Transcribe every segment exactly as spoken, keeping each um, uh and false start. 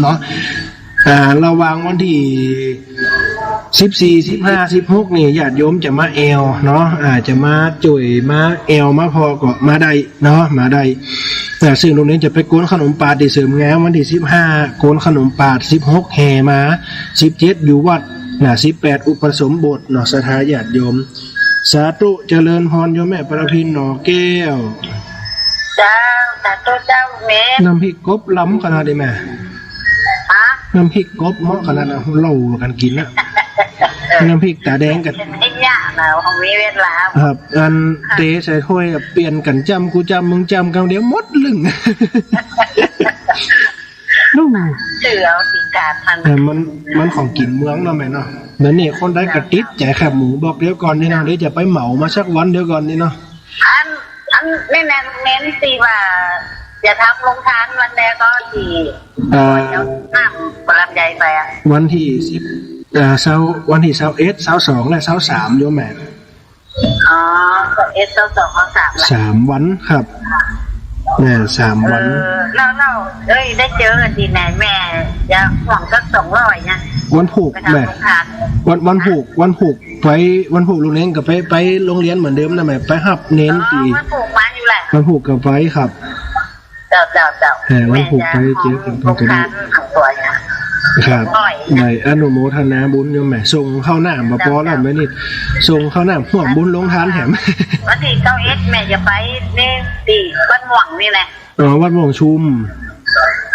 เนาะ อ่า ระหว่างวันตี้สิบสี่ สิบห้า สิบหก นี่ ญาติโยมจะมาแอ่วเนาะ อ่า จะมาจ้วย มาแอ่ว มาผ่อก็มาได้เนาะ มาได้ อ่า ซึ่งลูกเณรจะไปโกนขนมปาดตี้เสริมงามวันตี้สิบห้า โกนขนมปาด สิบหก แห่มา สิบเจ็ด อยู่วัดนะ สิบแปด อุปสมบทเนาะ ศรัทธาญาติโยม สาธุ เจริญพรโยมแม่ประพิน หน่อแก้ว เจ้า สาธุเจ้าแม่ น้ำพริกกบลำขนาดนี้แม่ ฮะ น้ำพริกกบเหมาะขนาดนั้น เฮากั๋นกิ๋นนะ น้ำพริกต๋าแดงกั๋น ไอ้เนี่ยนะ เฮามีเวลา ครับ อัน ค่ะ เตใส่ถ้วย เปลี่ยนกั๋นจ้ำ กูจ้ำ มึงจ้ำ กำเดียวหมดลึง นู่น เสือเอาสีกาดมัน เออ มัน มันของกิ๋นเมืองเนาะแม่เนาะ แล้วนี่คนใดก็ติดใจ๋แคบหมู บอกเดี๋ยวก่อนนี่เนาะ เดี๋ยวจะไปเหมามาสักวันเดียวก่อนนี่เนาะ อัน อัน นี่แหละ เน้นตี้ว่าจะทำโฮงทานวันใดก็ตี้ อ่า น้ำปลาลำไยไปอะ วันตี้สิบ อ่า ซาว วันตี้ซาวเอ็ด ซาวสอง และซาวสาม โยมแม่ อ๋อ ซาวเอ็ด ซาวสอง ซาวสามละ สามวันครับ แม่ สามวัน เออ แล้ว แล้ว เอ้ย ได้เจอกั๋นตี้ไหนแม่ จะห่วงสักสองร้อยนะ วันผูก ไปทำ แม่ โฮงทาน วัน วันผูก วันผูก ไปวันผูกลูกเณรก็ไป ไปโฮงเฮียนเหมือนเดิมนะแม่ ไปฮับเณร อ๋อ ตี้ วันผูกมาอยู่แหละ วันผูกก็ไปครับ เจ้า เจ้า เจ้า เออ วันผูกไปเจอกั๋น แม่จะ ตรงนี้ ครับ สองร้อย ได้อนุโมทนาบุญโยมแม่ ส่งข้าวน้ำมาปอแล้วแม่นี่ ส่งข้าวน้ำห่วมบุญโฮงทานแถม วันตี้ซาวเอ็ดแม่จะไปนี่ตี้วัดม่วงนี่แหละ อ๋อ วัดม่วงชุม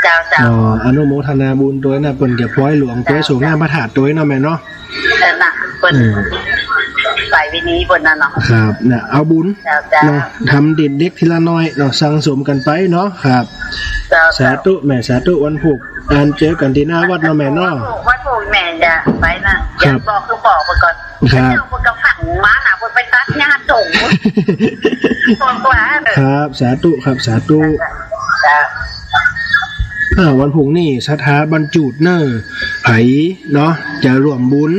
เจ้า เจ้า อ๋อ อนุโมทนาบุญตวยนะ เปิ้นจะปอยหลวงตวย เจ้า ส่งน้ำพระธาตุตวยเนาะแม่เนาะ เออ น่ะ เปิ้น อืม ไปวินีเปิ้นน่ะเนาะ ครับ น่ะ เอาบุญ เจ้า เจ้า เนาะ ทำเด็กๆ ทีละน้อยเนาะ สั่งสมกั๋นไปเนาะ ครับ เจ้า สาธุ เจ้า แม่ สาธุ วันผูก อันเจอกั๋นตี้หน้าวัดเนาะแม่เนาะ วันผูก วันผูกแม่จะไปน่ะ ครับ บอกคือบอกไปก่อน ครับ เจ้าเปิ้นก็ฝังมาน่ะ เปิ้นไปตัดหญ้าส่ง บอกว่า ครับ สาธุครับ สาธุ ครับ อ่า วันพรุ่งนี้ศรัทธาบ้านจูดเน่อ ใผเนาะ จะร่วมบุญ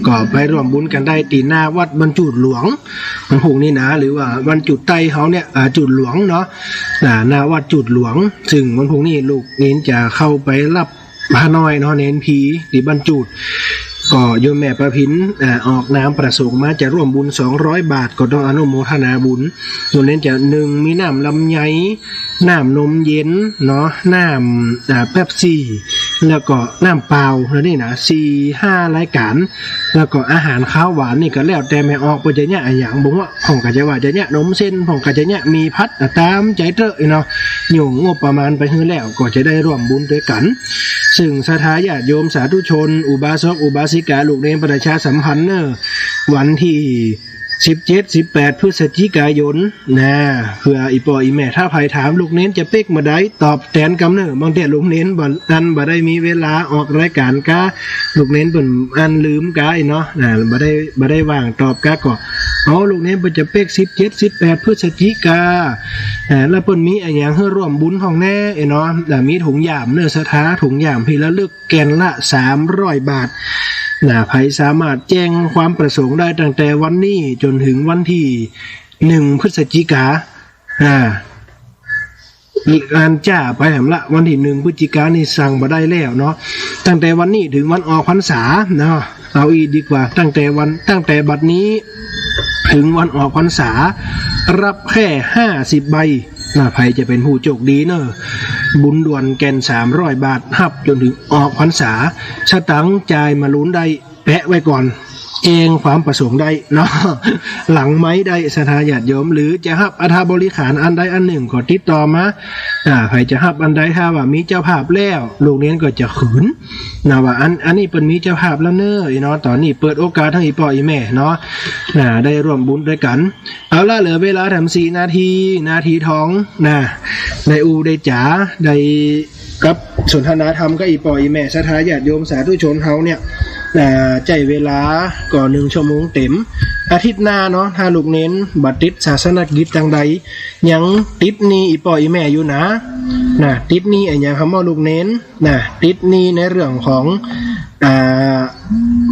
ก็ไปร่วมบุญกั๋นได้ตี้หน้าวัดบ้านจูดหลวง วันพรุ่งนี้นะ หรือว่าบ้านจูดใต้เฮาเนี่ย อ่า จูดหลวงเนาะ อ่า หน้าวัดจูดหลวง ซึ่งวันพรุ่งนี้ลูกเณรจะเข้าไปฮับ พระน้อยเนาะ เณรผีตี้บ้านจูด ก็โยมแม่ประพิน อ่า ออกนามประสงค์มาจะร่วมบุญสองร้อยบาท ก็ต้องอนุโมทนาบุญ โยมเณรจะ นึ่ง มีน้ำลำไย น้ำนมเย็นเนาะ น้ำ อ่า เป๊ปซี่ แล้วก็น้ำเปล่า แล้วนี่นะ สี่ห้ารายก๋าน แล้วก็อาหารคาวหวานนี่ก็แล้วแต่แม่ออกเปิ้นจะเยียะอะหยัง บ่ฮู้ พ่องก็จะว่าจะเยียะนมเส้น พ่องก็จะเยียะหมี่ผัด อ่ะ ต๋ามใจ๋เต๊อะเนาะ โยงงบประมาณไปหื้อแล้ว ก็จะได้ร่วมบุญตวยกั๋น ซึ่งศรัทธาญาติโยมสาธุชน อุบาสกอุบาสิกา ลูกเณรประชาสัมพันธ์เน่อ วันตี้สิบเจ็ด สิบแปด พฤศจิกายนนะ เผื่ออี่ป้ออี่แม่ถ้าใผถามลูกเณรจะเป๊กเมื่อใด ตอบแตนกำเน่อ บางเตื้อลูกเณรบ่ อันบ่ได้มีเวลาออกรายก๋านก้า ลูกเณรเปิ้นอันลืมก้าเนาะ อ่า บ่ได้ บ่ได้ว่างตอบก้า ก็ เอา ลูกเณรเปิ้นจะเป๊กสิบเจ็ด สิบแปด พฤศจิกา อ่า แล้วเปิ้นมีอะหยังหื้อร่วมบุญพ่องแน่เนาะ อ่า มีถุงย่ามเน่อศรัทธา ถุงย่ามที่ระลึก แก่นละสามร้อยบาท นะ ใผสามารถแจ้งความประสงค์ได้ตั้งแต่วันนี้จ๋นเถิงวันตี้หนึ่ง พฤศจิกา อ่า อันจ้าไปแหมละ วันตี้หนึ่ง พฤศจิกานี่สั่งบ่ได้แล้วเนาะ ตั้งแต่วันนี้เถิงวันออกพรรษาเนาะ เอาอี้ดีกว่า ตั้งแต่วัน ตั้งแต่บัดนี้เถิงวันออกพรรษา ฮับแค่ห้าสิบใบ นะ ใผจะเป๋นผู้โจคดีเน่อ บุญด่วนแก่นสามร้อยบาท ฮับจ๋นเถิงออกพรรษา สตางค์จ่ายมะลุนได้ แปะไว้ก่อน แจ้งความประสงค์ได้เนาะ หลังไมค์ได้ ศรัทธาญาติโยม หรือจะฮับอัฐบริขารอันใดอันนึ่งก็ติดต่อมา อ่า ใผจะฮับอันใด ถ้าว่ามีเจ้าภาพแล้ว ลูกเณรก็จะขืน นะ ว่าอัน อันนี้เปิ้นมีเจ้าภาพแล้วเน่อเนาะ ต๋อนนี้เปิดโอกาสหื้ออี่ป้ออี่แม่เนาะ นะ ได้ร่วมบุญตวยกั๋น เอาละ เหลือเวลาแถมสี่นาที นาทีทองนะ ได้อู้ได้จ๋า ได้กับสนทนาธรรมกับอี่ป้ออี่แม่ศรัทธาญาติโยมสาธุชนเฮาเนี่ย อ่า ใจ๊เวลาก็หนึ่งชั่วโมงเต๋ม อาทิตย์หน้าเนาะ ถ้าลูกเณรบ่ติดศาสนกิจตางใด ยังติดหนี้อี่ป้ออี่แม่อยู่นะ นะ ติดหนี้อะหยัง คำว่าลูกเณร นะ ติดหนี้ในเรื่องของ อ่า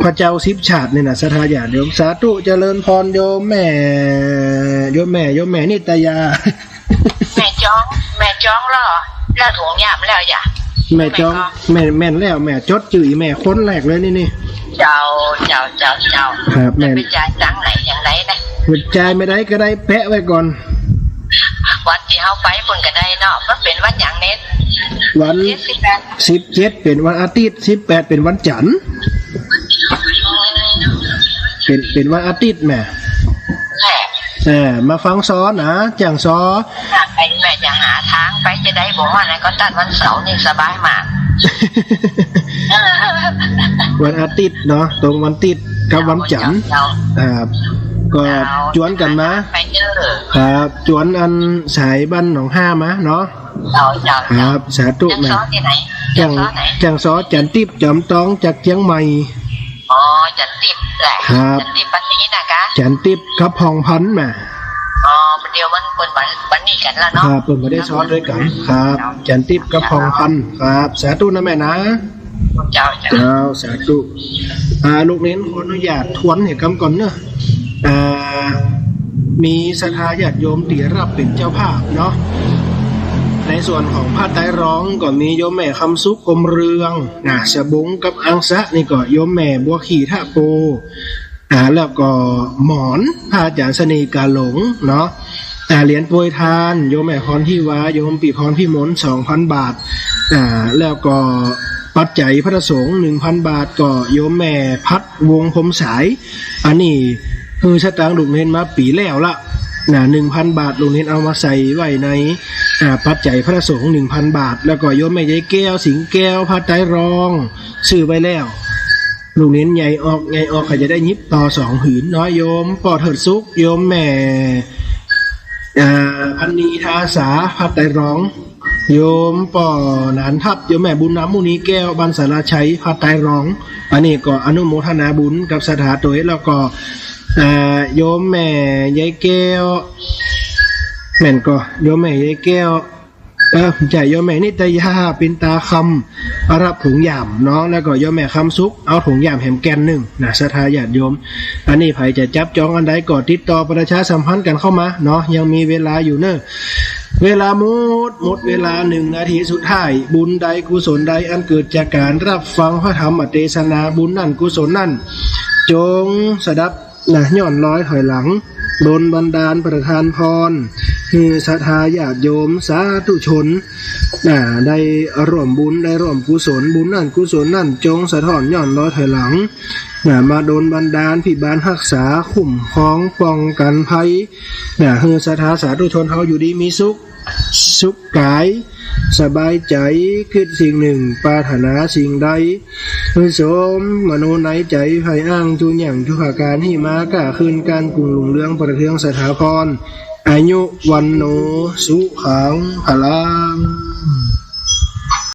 พระเจ้าสิบชาตินี่นะ ศรัทธาญาติโยม สาธุ เจริญพรโยมแม่ โยมแม่ โยมแม่นิตยา แม่จ้อง แม่จ้องแล้วเหรอ แล้วถุงย่ามแล้วอย่า แม่จอง แม่ก็ แม่ แม่นแล้ว แม่จดจื้ออีแม่คนแรกเลยนี่ นี่ เจ้า เจ้า เจ้า เจ้า ครับ แม่ จะไปจ่ายตังค์ไหนอย่างไรนะ จ่ายเมื่อใดก็ได้ แปะไว้ก่อน วันตี้เฮาไปปุ้นก็ได้เนาะ มันเป๋นวันหยังเน่น วัน เจ็ด สิบแปด สิบเจ็ดเป๋นวันอาทิตย์ สิบแปดเป๋นวันจันทร์ เป๋น เป๋นวันอาทิตย์แม่ แหละ เออ มาฟังซอนะ จ้างซอ ไปแม่จะหาตางไปจะได้บ่ ว่าไหนก็ตัดวันเสาร์นี่สบายมาก วันอาทิตย์เนาะ ตรงวันอาทิตย์กับวันจันทร์ เจ้า อ่า ก็ เจ้า จวนกั๋นมา ไปเด้อ ครับ จวนอันสายบ้านหนองห้ามาเนาะ เจ้า เจ้า ครับ สาธุ จ้าง แม่ ซอตี้ไหน จ้าง จ้างซอไหน จ้างซอจันทิพย์ จอมตองจากเจียงใหม่ อ๋อ จันทิพย์แหละ ครับ จันทิพย์วันนี้นะกะ จันทิพย์กับผ่องพันธุ์มา อ๋อ เดี๋ยวมันเปิ้นวัน วันนี้กั๋นแล้วเนาะ ครับ เปิ้นบ่ได้ซอด้วยกั๋น ครับ เจ้า จันทิพย์กับผ่องพันธุ์ ครับ สาธุนะแม่นะ เจ้า เจ้า เจ้า สาธุ อ่า ลูกเณรขออนุญาตทวนหื้อกำก่อนเนาะ อ่า มีศรัทธาญาติโยมตี้ฮับเป๋นเจ้าภาพเนาะ ในส่วนของผ้าไตรรองค์ก็มีโยมแม่คำสุข กรมเรือง นะ สะบงกับอังสะนี่ก็โยมแม่บัวขี่ ทะโป อ่า แล้วก็หมอน พระอาจารย์เสน่ห์กาหลงเนาะ อ่า เหรียญโปรยทาน โยมแม่พรทิวา โยมปิพรพิมล สองพันบาท อ่า แล้วก็ปัจจัยพระสงฆ์ หนึ่งพันบาท ก็โยมแม่พัด วงศ์พรหมสาย อันนี้หื้อสตางค์ลูกเณรมาปี๋แล้วละ นะ หนึ่งพันบาท ลูกเณรเอามาใส่ไว้ใน อ่า ปัจจัยพระสงฆ์ หนึ่งพันบาท แล้วก็โยมแม่ใยแก้ว สิงห์แก้ว ผ้าไตรรองค์ ซื้อไว้แล้ว ลูกเณรใหญ่ออก ใหญ่ออกก็จะได้หยิบต่อสองผืนเนาะ โยมป้อเถิดสุข โยมแม่ อ่า พันนีทาสา ผ้าไตรรองค์ โยมป้อหนานทัพ โยมแม่บุญนำ มุนีแก้ว บ้านสารชัย ผ้าไตรรองค์ อันนี้ก็อนุโมทนาบุญกับศรัทธาตวย แล้วก็ อ่า โยมแม่ใยแก้ว แม่นก่อ โยมแม่ใยแก้ว เออ บ่ใจ้ โยมแม่นิตยา ปินตาคำ รับถุงย่ามเนาะ แล้วก็โยมแม่คำสุข เอาถุงย่ามแหมแก่นนึ่งนะ ศรัทธาญาติโยม อันนี้ใผจะจับจองอันใดก็ติดต่อประชาสัมพันธ์กั๋นเข้ามาเนาะ ยังมีเวลาอยู่เนาะ เวลาหมด หมดเวลา หนึ่งนาทีสุดท้าย บุญใดกุศลใดอันเกิดจากก๋านรับฟังพระธรรมเตสนา บุญนั้นกุศลนั้น จงสดับ นะ ย้อนรอยถอยหลัง ดลบันดาลประทานพร หื้อศรัทธาญาติโยมสาธุชน นะ ได้ร่วมบุญ ได้ร่วมกุศล บุญนั้นกุศลนั้นจงสะท้อนย้อนรอยถอยหลัง นะ มาดลบันดาลพิบาลฮักษา คุ้มครองป้องกั๋นภัย นะ หื้อศรัทธาสาธุชนเฮาอยู่ดีมีสุข สุขกาย สบายใจ๋ กึ๊ดสิ่งนึ่ง ปรารถนาสิ่งใด หื้อสมมโนในใจ๋ ใฝ่อ้างจุอย่างจุกาก๋าน หื้อมาก้าคืน ก๋านกุ้งรุ่งเรือง ประเทืองสถาพร อายุ วัณโณ สุขัง พลัง